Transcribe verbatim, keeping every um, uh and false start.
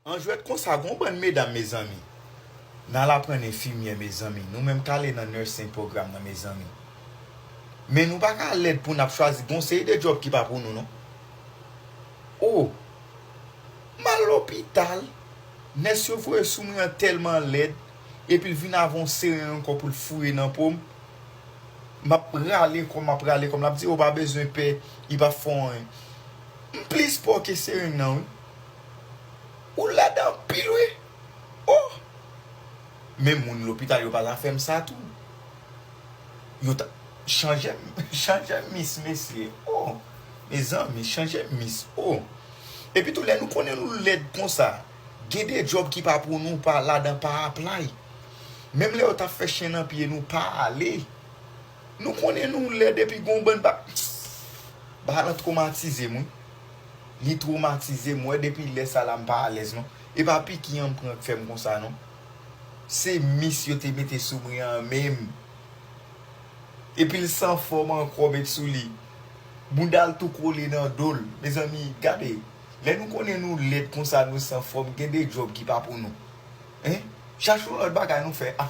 An jwèt konsa, gon bann medam, mezanmi. N al aprann enfimyè, mezanmi. Nou menm k ale nan nursing program nan, mezanmi. Men nou pa ka lèd pou n ap chwazi. Gon seri de djòb ki pa pou nou, non. O! M al lopital. Nès yo voye sou mwen an tèlman lèd. Epi l vin avè yon sereng ankò pou l fouye nan po m. M ap rale kò m, m ap rale kò m. L ap di, "O, pa bezwen pè, li p ap fè w anyen." M plis pè ke sereng nan, wi. Ou lèd anpil, wi. O! Men moun lopital yo pa ta fè m sa tou. Yo ta chanje m, chanje m mis, mesye. O! Mezanmi, chanje m mis. O! Epi tou, lè nou konnen nou lèd konsa, gen de djòb ki pa pou nou, pa ladan, pa apply. Menm lè yo t ap fè chen nan pye nou, pa ale. Nou konnen nou lèd epi gon bann ba. Bagay lan twomatize m, wi. Li twomatize m, wè, depi lè sa la m pa alèz, non. E pa piki an m pran k fè m konsa, non. Se mis yo te mete sou mwen an menm. Epi l san fòm ankò, met sou li. Bounda l tou kole nan do l. Mezanmi, gade. Lè nou konnen nou lèd konsa, nou san fòm, gen de djòb ki pa pou nou. Hein? Chache yon lòt bagay nou fè. Ah.